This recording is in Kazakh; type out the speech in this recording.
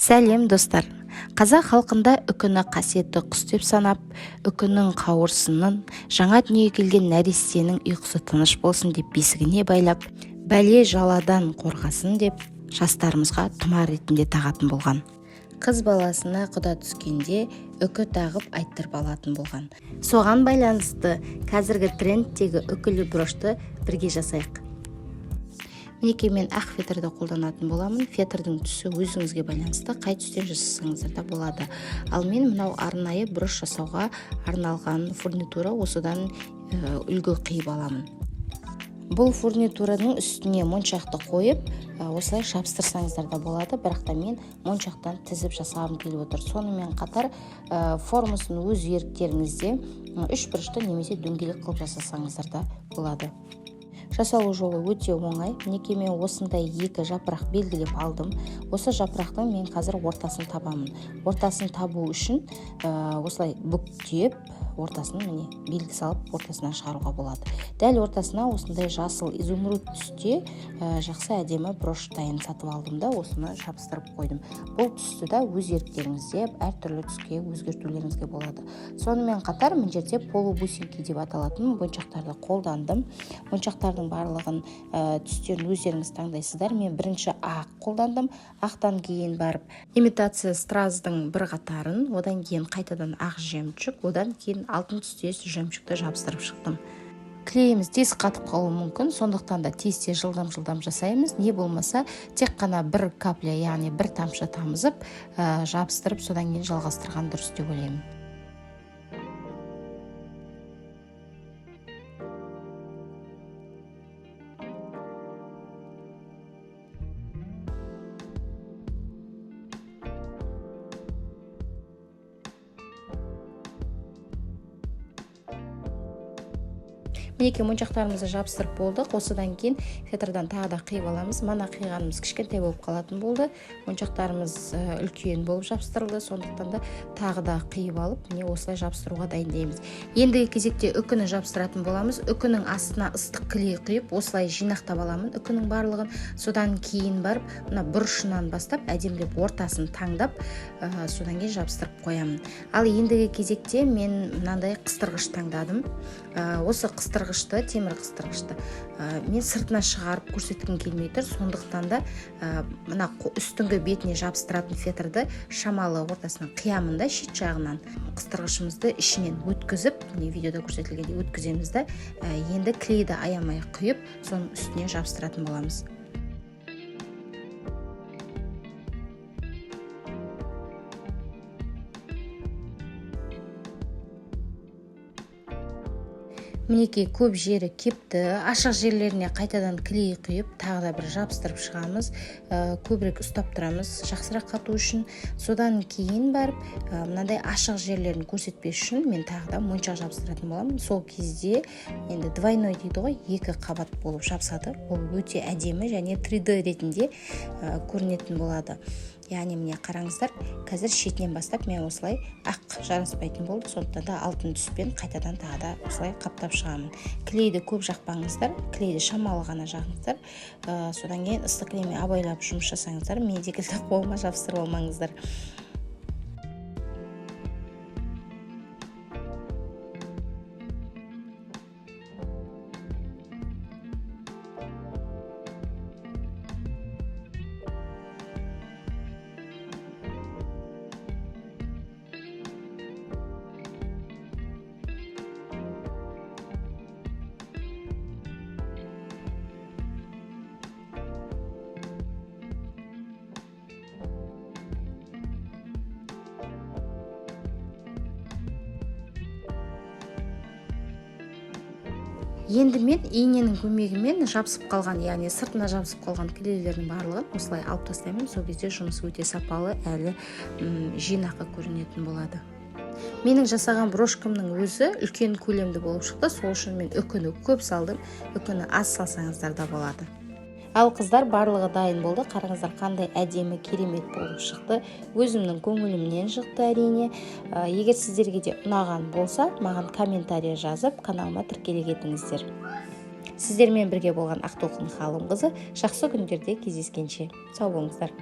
Сәлем, достар! Қазақ халқында үкіні қасиетті құс деп санап, үкінің қауырсынын жаңа дүниеге келген нәрестенің ұйқысы тыныш болсын деп бесігіне байлап, бәле жаладан қорғасын деп жастарымызға тұмар ретінде тағатын болған. Қыз баласына құда түскенде үкі тағып айттырып алатын болған. Соған байланысты қазіргі трендтегі үкілі брошты бірге жасайық. Мінекей, мен ақ фетрді қолданатын боламын. Фетрдің түсі өзіңізге байланысты, қай түстен жасасаңыздар да болады. Ал мен мынау арнайы брош жасауға арналған фурнитура, осыдан үлгі қиып аламын. Бұл фурнитураның үстіне моншақты қойып, осылай жабыстырсаңыздар да болады, бірақ та мен моншақтан тізіп жасағым келіп отыр. Сонымен қатар формасын өз еріктеріңізде, үш бұрышты немесе дөңгелек қылып жасасаңыздар да болады. Жасалу жолы өте оңай. Мінекей, мен осындай екі жапырақ белгілеп алдым. Осы жапырақтың мен қазір ортасын табамын. Ортасын табу үшін осылай бүктеп, ортасын, міне, белгі салып, ортасынан шығаруға болады. Дәл ортасына осындай жасыл изумруд түсте жақсы әдемі брошь дайын сатып алдым да, осыны жабыстырып қойдым. Бұл түсті да өз еріктеріңізде әртүрлі түске өзгертулеріңізге болады. Сонымен қатар мына жерде полубусинки деп аталатын моншақтарды қолдандым. Моншақтардың барлығын түстерін өздеріңіз таңдайсыздар. Мен бірінші ақ қолдандым, ақтан кейін барып имитация страздың бір қатарын, одан кейін қайтадан ақ жемчуг, одан кейін алтын түстес жемчугті жабыстырып шықтым. Клейіміз тез қатып қалуы мүмкін, сондықтан да тез тез, жылдам жылдам жасаймыз. Не болмаса тек қана бір капля, яғни бір тамшы тамызып, жабыстырып, содан кейін жалғастырған дұрыс деп ойлаймын. Мінекей, моншақтарымызды жабыстырып болдық. Осыдан кейін фетрдан тағы да қиып аламыз. Мана қиғанымыз кішкентай болып қалатын болды, моншақтарымыз үлкен болып жабыстырылды, сондықтан да тағы да қиып алып, міне, осылай жабыстыруға дайындаймыз. Ендігі кезекте үкіні жабыстыратын боламыз. Үкінің астына ыстық клей құйып, осылай жинақтап аламын үкінің барлығын. Содан кейін барып мына бұрышынан бастап әдемілеп ортасын таңдап, содан кейін жабыстырып қоямын. Ал ендігі кезекте мен мынандай қыстырғыш таңдадым. Осы қыстырғышты, темір қыстырғышты мен сыртына шығарып көрсеткім келмей тұр, сондықтан да мына үстіңгі бетіне жабыстыратын фетрді шамалы ортасынан қиямын да, шет жағынан қыстырғышымызды ішінен өткізіп, міне, видеода көрсетілгендей өткіземіз да, енді клейді аямай құйып, соның үстіне жабыстыратын боламыз. Мінекей, көп жері кепті. Ашық жерлеріне қайтадан клей құйып, тағы да бір жабыстырып шығамыз, көбірек ұстап тұрамыз жақсырақ қату үшін. Содан кейін барып мынандай ашық жерлерін көрсетпес үшін мен тағы да моншақ жабыстыратын боламын. Сол кезде енді двойной дейді ғой, екі қабат болып жабысады. Ол өте әдемі және 3D ретінде көрінетін болады. Яғни, міне, қараңыздар, қазір шетінен бастап мен осылай ақ жараспайтын болды, сондықтан да алтын түспен қайтадан тағы да осылай қаптап шығамын. Клейді көп жақпаңыздар, клейді шамалы ғана жағыңыздар. Содан кейін ыстық клеймен абайлап жұмыс жасаңыздар, мен секілді қолыма жабыстырып алмаңыздар. Енді мен иненің көмегімен жабысып қалған, яғни сыртына жабысып қалған клейлердің барлығын осылай алып тастаймын. Сол кезде жұмыс өте сапалы әлі жинақы көрінетін болады. Менің жасаған брошкамның өзі үлкен көлемді болып шықты, сол үшін мен үкіні көп салдым. Үкіні аз салсаңыздар да болады. Ал қыздар, барлығы дайын болды. Қараңыздар, қандай әдемі, керемет болып шықты. Өзімнің көңілімнен шықты, әрине. Егер сіздерге де ұнаған болса, маған комментарий жазып, каналыма тіркеле кетіңіздер. Сіздермен бірге болған Ақтолқын Ғалымқызы. Жақсы күндерде кездескенше. Сау болыңыздар.